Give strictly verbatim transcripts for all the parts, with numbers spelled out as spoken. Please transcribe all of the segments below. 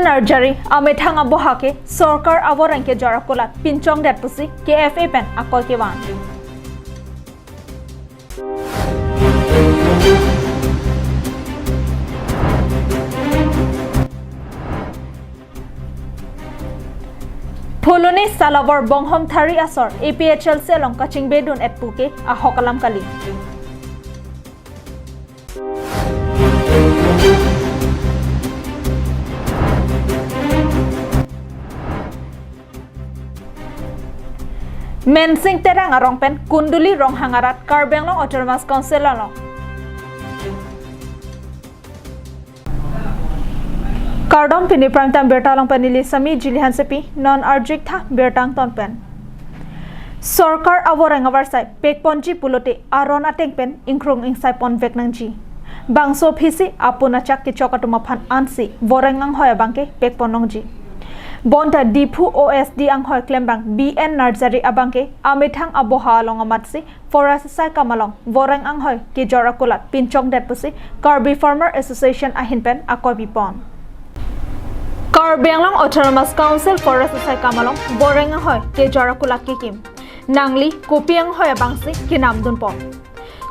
Narjari amethang aboha ke sorkar avoreng kejor akulat pinchongdet pusi K F A pen akoi kevan. Phuloni Salawar Bonghom Thari asor A P H L C along kachingbedun et pu ke ahok alam kali. Mensing Terang arong pen Kunduli Ronghang arat Karbi Anglong Autonomous Council along. Kardom, pini prime time birta along pen neli Sami Jili Hansepi, non arjik tha birta angton pen. Sorkar avoreng avarsai pekponji pulote aron ateng pen ingkrung ingsai ponvek nangji. Bangso aphisi apun achak kechok atum aphan ansi voreng anghoi abangke pekpon longji. Bonta Diphu O S D anghoi klembang B N Narjari abangke amethang aboha along amatsi forest asai kam along voreng anghoi kejor akulat pinchongdet pusi Karbi Farmer Association ahin pen akoi pipon. Karbi Anglong Autonomous Council forest asai kam along voreng anghoi kejor akulat kekim. Nangli kopi anghoi abangsi kenamdunpo.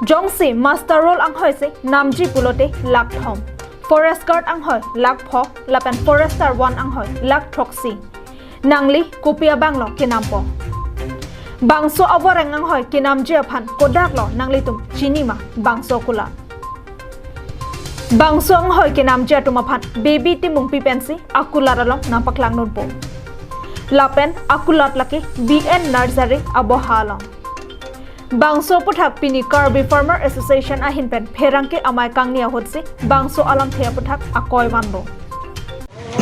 Jongsi muster roll anghoi si namji pulote lakh thom, forest guard anghoi lakh pho, lapen forester one anghoi lakh throksi. Nangli kopi abanglo kenampo? Bangso avoreng anghoi kenamji aphan kodaklo nanglitum chini ma bangso akulat? Bangso anghoi kenamji atum aphan Baby Timungpi pensi akulat along nangpaklang dunpo. Lapen akulat lake B N Narjari aboha along. Bangso aputhak pini Karbi Farmer Association ahin pen pherangke amei kangni ahutsi bangso alamthe aputhak akoi vanlo.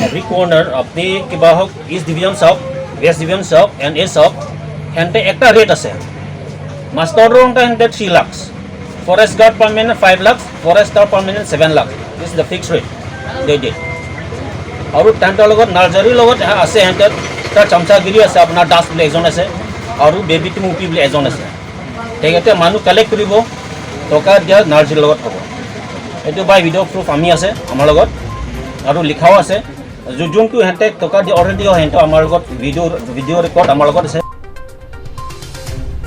Every corner, আপনি কিবা হওক, east division চাওক, west division চাওক, and A চাওক, সিহঁতে একটা rate আছে। Master ৰংটা সিহঁতে three lakhs, forest guard permanent five lakhs, forester permanent seven lakh. This is the fixed rate they did. আৰু তাহাঁতৰ লগত নাৰ্জাৰীৰ লগত আছে, সিহঁতৰ তাৰ চামচাগিৰি আছে, আপোনাৰ দাস বুলি এজন আছে, আৰু বেবী টিমুপি বুলি এজন আছে। তেখেতে মানুহ কালেক্ট কৰিব, টকা দিয়া নাৰ্জাৰীৰ লগত হ'ব। এইটো বাই ভিডিঅ' প্ৰুফ আমি আছে আমাৰ লগত, আৰু লিখাও আছে। যো-, যোনটো সিহঁতে টকা দি অলৰেডি সিহঁতে আমাৰ লগত ভিডিঅ', ভিডিঅ' ৰেকৰ্ড আমাৰ লগত আছে।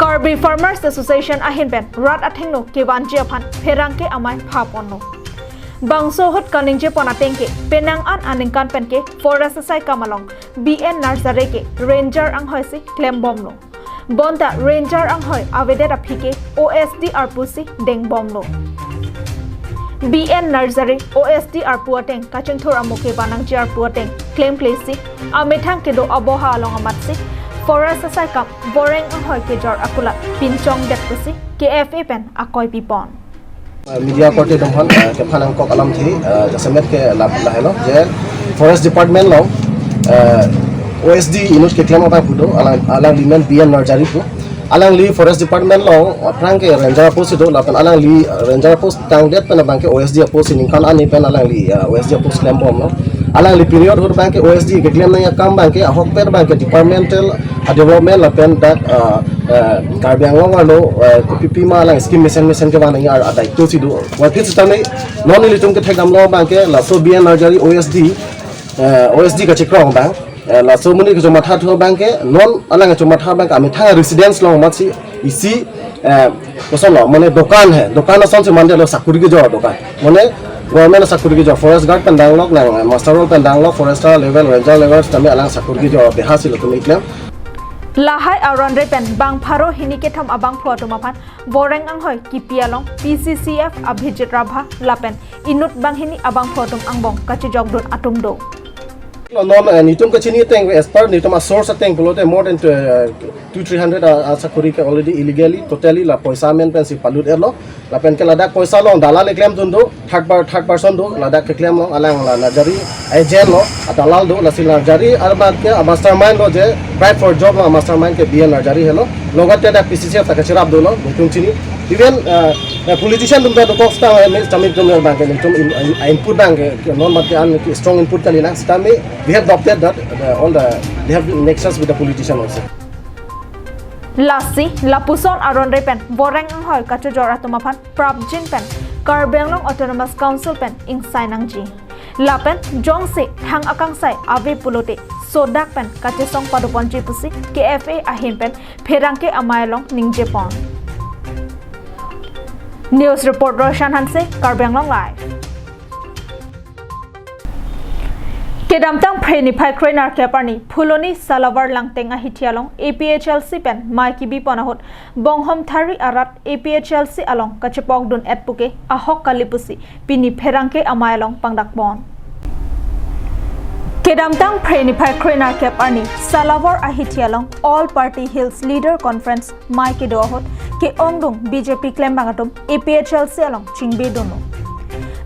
Karbi Farmers Association ahin pen rat athengno kevanji aphan pherangke amei phaponlo. Bangso ahut kaningje pon ateng ke penang an aningkan pen ke forest asai kam along B N Narjari ke ranger anghoi si klembomlo. Bonta ranger anghoi avedet aphi ke O S D arpu si dengbomlo. B N Narjari O S D arpu ateng kachingthur amo kevan nangji arpu ateng klemkle si amethang kedo aboha along amatsi forest asai kam voreng anghoi kejor akulat pinchongdet pusi K F A pen akoi pipon. Media korte atum aphan, eh, kephan angkok alamthe, eh, jasemet ke lap lahelo je Forest Department along, eh, O S D inut keklem abang pu do, alang, alangli men B N Narjari pu. Alangli Forest Department along aphrang ke ranger apost si do, lapen alangli, eh, ranger apost tangdet pen abangke O S D apost si ningkan ani pen alangli, eh, O S D apost klembomlo. Alangli period ahut abangke O S D keklem nangji akam abangke ahokpet abangke departmental, ah, development lapen dak, ah, ah, Karbi Anglong arlo, ah, kopi pima alang scheme mesen mesen kevan nangji ar-, adaito si do. Wati sitame non ilitum kethekdamlo abangke laso B N Narjari O S D, eh, O S D kachekrong abang, eh, laso amonit kachomatha thu abangke non alang kachomatha abangke amethang residence along amatsi isi, eh, kosonlo, mane dokan he, dokan asonsi mandetlo, sakuri kejor dokan. Mane government sakuri kejor, forest guard pen danglok nang, eh, muster roll pen danglok, forester level, ranger level sitame alang sakuri kejor beha si latum keklem. Lahai aron re pen bang pharo hini kethom abangphu atum aphan voreng anghoi kipi along P C C F Abhijit Rabha lapen inut banghini abangphu atum angbong kachijokdun atum do. Non, eh, netum kachini ateng, as per netum a-source ateng pulote more than, eh, two, three hundred a, asakuri ke already illegally, totally la poisa amen pensi palut etlo. Lapen ke ladak poisa along dalal keklemdun do, third par-, third person do, ladak keklem along alang la Narjari agent lo, a-dalal do, lasi Narjari arbat ke a-mastermind lo je, bribe for job lo a-mastermind ke B N Narjari helo. Logot ke dak P C C F ta kachirap dolo, netum chini. Even, eh, eh, politician atum ta dokok sitame, eh, sitame netum abangke, netum in, in, input abangke, ke non mat ke an ke strong input kali nang, sitame we have doubted that, uh, all the, they have nexus with the politician also. Lasi, lapuson aron re pen voreng anghoi kachojor atum aphan prapjin pen Karbi Anglong Autonomous Council pen ingsai nangji. Lapen jongsi thang akangsai ave pulote sodak pen kachesong padoponji pusi K F A ahin pen pherangke amei along ningjepon. News report Roshan Hanse, Karbi Anglong Live. Kedamtang Phre niphai kre-nerkep arni Phuloni Salavar Langteng ahithi along A P H L C pen mei kebipon ahut Bonghom Thari arat A P H L C along kachepokdun-et puke ahok kali pusi pini pherangke amei along pangdakpon. Kedamtang Phre niphai kre-nerkep arni Salavar ahithi along All Party Hills Leader Conference mei kedo ahut ke-ongdung B J P klembang atum A P H L C along chingbedunlo.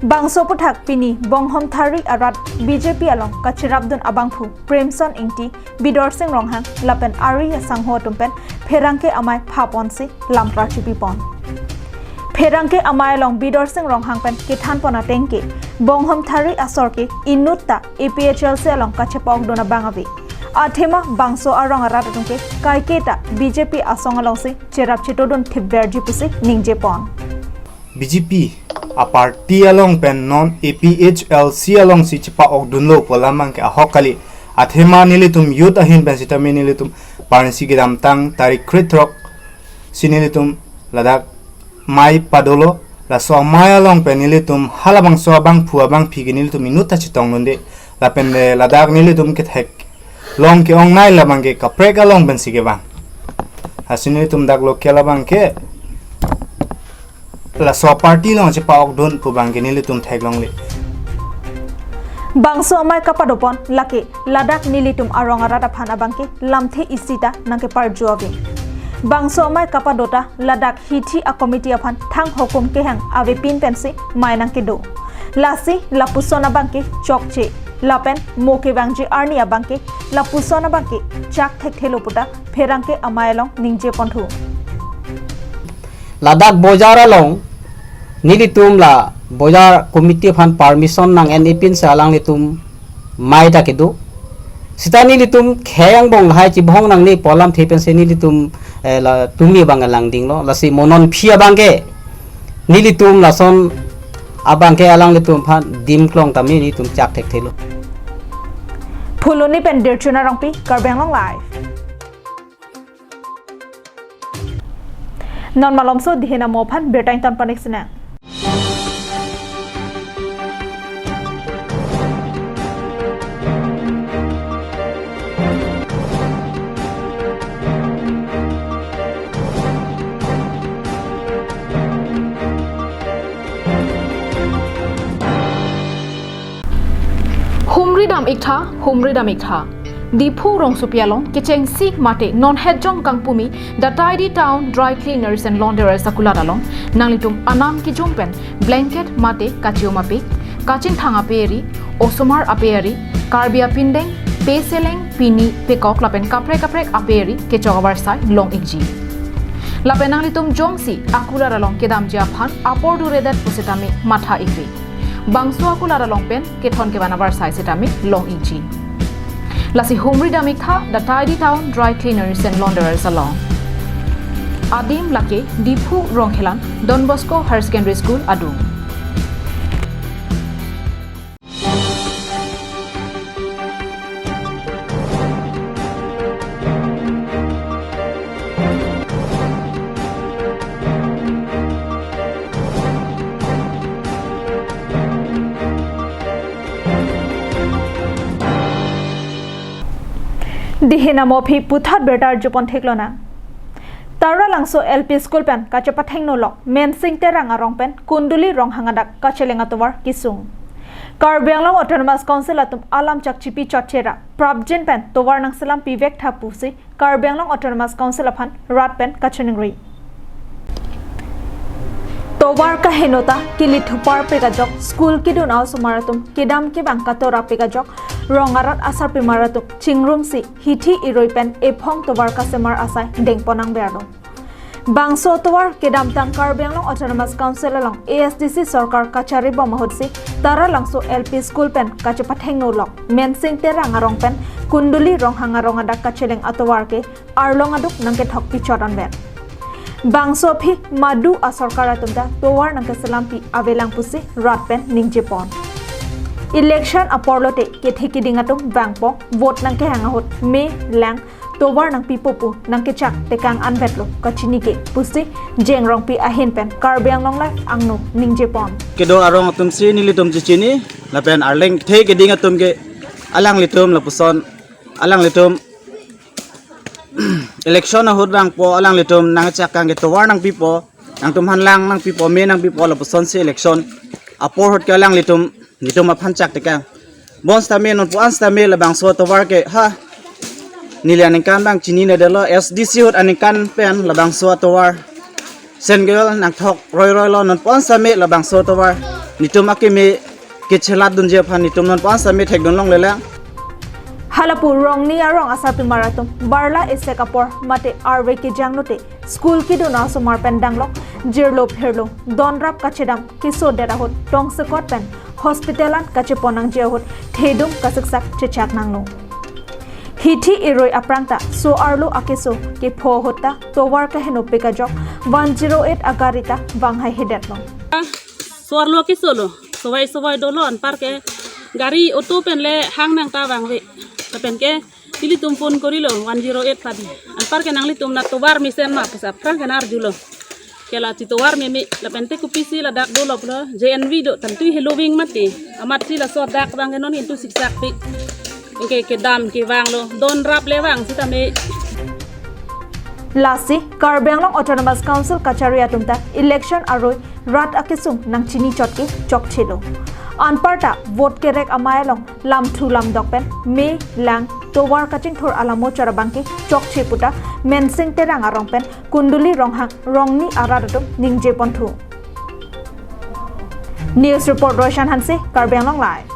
Bangso aphuthak pini Bonghom Thari arat B J P along kacherapdun abangphu Premson Ingti, Bidorsing Ronghang lapen ari asangho atum pen pherangke amei phaponsi lamtra chipipon. Pherangke amei along Bidorsing Ronghang pen kethanpon ateng ke Bonghom Thari asor ke inutta A P H L C along kachepokdun abang ave. Athema bangso arong arat atum ke kaiketa B J P asong alongsi cherap chetodun thipverji pusi ningjepon. B J P a-party along pen non A P H L C alongsi chepa-okdunlo pu alam abangke ahok kali. Athema nelitum youth ahin pen sitame nelitum parnisi kedamtang tarik krethrok si nelitum ladak mei padolo. Laso amei along pen nelitum halabangso abangphu abangphi ke nelitum inutta chetongdunde. Lapen le ladak nelitum ketheklong ke-ongnei labangke kaprek along pensi kevang. Lasi nelitum dak local abangke laso party along chepa-okdun pu abangke nelitum theklongle. Bangso amei kapadopon lake ladak nelitum arong arat aphan abangke lamthe isita nangkeparju ave. Bangso amei kapadota ladak hithi a-committee aphan thang hukum kehang avepin pensi mei nangkedo. Lasi lapuson abangke chokche lapen mo kevangji arni abangke lapuson abangke chak thekthelo puta pherangke amei along ningjeponthu. Ladak bojar along nelitum la bojar committee aphan permission nang-en-epinsi alanglitum mei ta kedo. Sita nelitum khei angbong lahai chibhong nangne pu alamthe pensi nelitum, eh, la tumi abang langdinglo. Lasi mo non aphi abangke nelitum lason abangke alanglitum aphan dimklong tame nelitum chak thekthelo. Phuloni pen Dirchuna Rongpi, Karbi Anglong Live. Non malomso dihin amo aphan birta ingtonpon-ik sinang. Humri dam-iktha, humri dam-iktha. Diphu rongsopi along kechengsi mate non hetjong kangpumi the Tidy Town Dry Cleaners and Launderers akulat along nanglitum anam kejung pen blanket mate kachiom ape, kachingthang ape eri, osomar ape eri, Karbi apindeng, peseleng, pini, pekok lapen kaprek kaprek ape eri kechok avarsai long-ikji. Lapen nanglitum jongsi akulat along kedamji aphan apor duredet pusitame matha-ikri. Bangso akulat along pen kethon kevan avarsai sitame long-ikji. Lasi humri dam-iktha the Tidy Town Dry Cleaners and Launderers along. Adim lake Diphu Rongkhelan Don Bosco Higher Secondary School adung. Dihin amo aphi puthot birta arjupon theklonang. Taralangso L P School pen kachepathengno lok Mensing Terang arong pen Kunduli Ronghang adak kacheleng atovar kesung. Karbi Anglong Autonomous Council atum alam chakchipi chotchera prapjin pen tovar nangselam pivek tha pusi Karbi Anglong Autonomous Council aphan rat pen kachiningri. Tovar kaheno ta kili thuparpek ajok, school kedun a-osomar atum kedam kevang katorapek ajok, rong arat asarpimar atum chingrumsi hithi irui pen ephong tovar kasemar asai dengpon nangberlo. Bangso tovar kedamtang Karbi Anglong Autonomous Council along A S D C sorkar kacharibom ahutsi Taralangso L P School pen kachepathengno lok Mensing Terang arong pen Kunduli Ronghang arong adak kacheleng atovar ke arlong aduk nangkethok pichot anver. Bangso aphi madu asorkar atum ta tovar nangkeselampi avelang pusi rat pen ningjepon. Election apor lote kethe keding atum vangpo, vote nangkehang ahut me lang tovar nangpipo pu nangkechak tekang anvetlo kachinike pusi Jeng Rongpi ahin pen Karbi Anglong Live angno ningjepon. Kedo arong atum si nelitum chechini, lapen arleng kethe keding atum ke alanglitum lapuson, alanglitum election ahut vangpo, alanglitum nangchak kang ke tovar nangpipo, nangtum aphan lang nangpipo, me nangpipo, lapuson si election apor ahut ke alanglitum netum aphan chak tekang. Bonsitame non pu-an sitame labangso tovar ke ha neli aningkan abang chininedetlo, S D C ahut aningkan pen labangso tovar sengkel nangthok roiroilo, non pu-an sitame labangso tovar netum akeme kechelat dunji aphan netum non pu-an sitame thekdun longlelang. Halapu Rongni arong asarpimar atum barla esek apor mate arve kejang lote school kedun asomar pen danglok jirlo phirlo donrap kachedam kesodet ahut tongsekot pen hospital an kachepon nangji ahut thedung kasiksak chechak nanglo. Hithi irui aphrang ta so-arlo akeso kepho ahut ta tovar kaheno pik ajok one zero eight agari ta vanghaihedetlo. So-arlo akeso lo, sovai sovai dolo, anparke gari auto pen le hang nang ta vangve. Lapenke nelitum phone korilo one zero eight padi. Anparke nanglitum nat tovar mesen ma pusi aphrang ke nang arjulo. Ke la chitovar meme, lapente kopisi ladak dolo pulo, J N V do, tangtui heloving mati. Amat si laso dak abang ke non kintu siksak pi. Anke kedam kevanglo, donrap le vang sitame. Lasi Karbi Anglong Autonomous Council kachari atum ta election arui rat akesung nangchini chot ke chokchelo. Anparta vote kerek amei along lamthu lamdok pen me lang tovar kachingthur alamo chot abang ke chokche puta Mensing Terang arong pen Kunduli Ronghang Rongni arat atum ningjeponthu. News report Roshan Hanse, Karbi Anglong Live.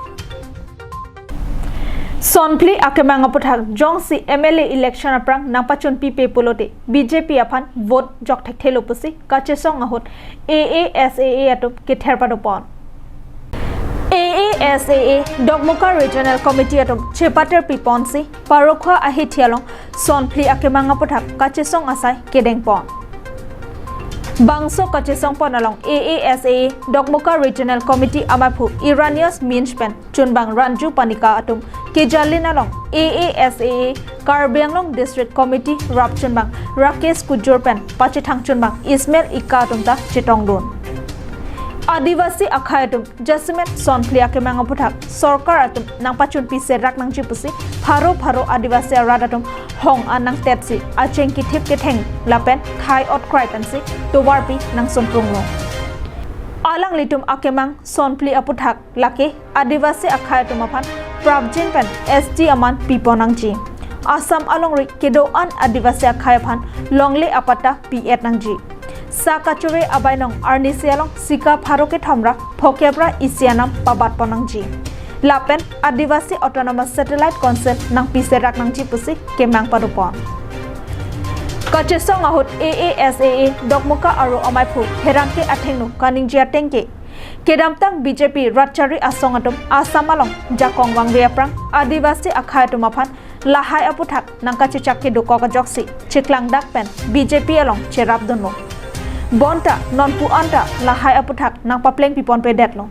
Sonphli akemang aputhak jongsi M L A election aphrang nangpachunpipe pulote B J P aphan vote jok thekthelo pusi kachesong ahut A A S A A atum kether padopon. A A S A A Dokmoka Regional Committee atum chepater piponsi Parokhowa ahithi along sonphli akemang aputhak kachesong asai kedengpon. Bangso kachesongpon along A A S A A Dokmoka Regional Committee amaiphu Irenaeus Minj pen chunbang Ranju Panika atum kejalin along A A S A A Karbi Anglong District Committee rapchunbang Rakesh Kujur pen pachethang chunbang Ismail Ika atum ta chetongdun. Adivasi akhei atum jasemet sonphli akemang aputhak sorkar atum nangpachunpi serak nangji pusi pharo pharo Adivasi arat atum hong an nangtetsi acheng kithip ketheng lapen thai otkrai pensi tovarpi nangsumprunglo. Alanglitum akemang sonphli aputhak lake Adivasi akhei atum aphan prapjin pen S T aman pipon nangji. Assam alongri kedo-an Adivasi akhei aphan longle apatta pi-et nangji. Sa kachere abainong arnisi along sika pharo kethom ra phokep ra isi anam pabatpon nangji. Lapen Adivasi Autonomous Satellite Council nangpiserak nangji pusi kemang padopon. Kachesong ahut A A S A A Dokmoka aro amaiphu pherangke athengno kaningje atengke kedamtang B J P ratchari asong atum Assam along jakong vangve aphrang Adivasi akhei atum aphan lahai aputhak nangkachechak kedokok ajoksi chiklang dak pen B J P along cherapdunlo. Bonta non pu-an ta lahai aputhak nangpapleng piponpedetlo.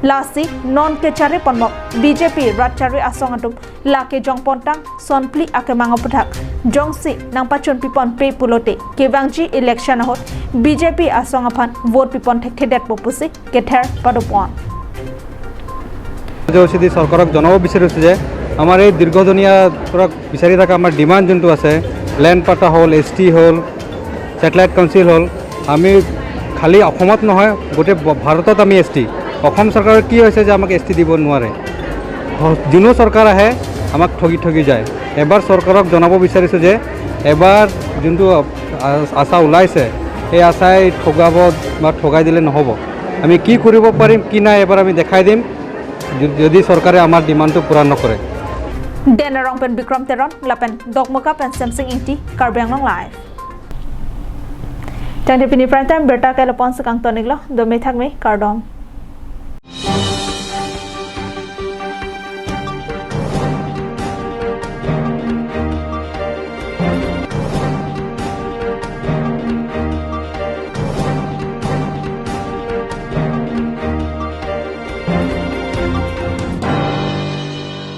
Lasi non kechari ponmok B J P ratchari asong atum lake jongpontang sonphli akemang aputhak jongsi nangpachunpiponpe pulote kevangji election ahut B J P asong aphan vote pipon thekthedetpo pusi kether padopon. যে হৈছে দি চৰকাৰক জনাব বিচাৰিছোঁ যে আমাৰ এই দীৰ্ঘদিনীয়া পৰা বিচাৰি থকা আমাৰ ডিমাণ্ড যোনটো আছে, লেণ্ড পাটা হ'ল, এছ টি হ'ল, ছেটেলাইট কাউন্সিল হ'ল, আমি খালী অসমত নহয়, গোটেই ভ-, ভাৰতত আমি এছ টি। অসম চৰকাৰৰ কি হৈছে যে আমাক এছ টি দিব নোৱাৰে? হ-, যোনো চৰকাৰ আহে, আমাক ঠগি ঠগি যায়। এবাৰ চৰকাৰক জনাব বিচাৰিছোঁ যে এবাৰ যোনটো আ-, আশা ওলাইছে, সেই আশাই ঠগাব বা ঠগাই দিলে নহ'ব। আমি কি কৰিব পাৰিম, কি নাই, এবাৰ আমি দেখাই দিম, য-, যদি চৰকাৰে আমাৰ ডিমাণ্ডটো পূৰা নকৰে। Dena Rong pen Bikram Teron, lapen Dokmoka pen Semsing Ingti, Karbi Anglong Live. Tangte pini prime time birta ke lapu-an si kangton-iklo, dome thakme, kardom.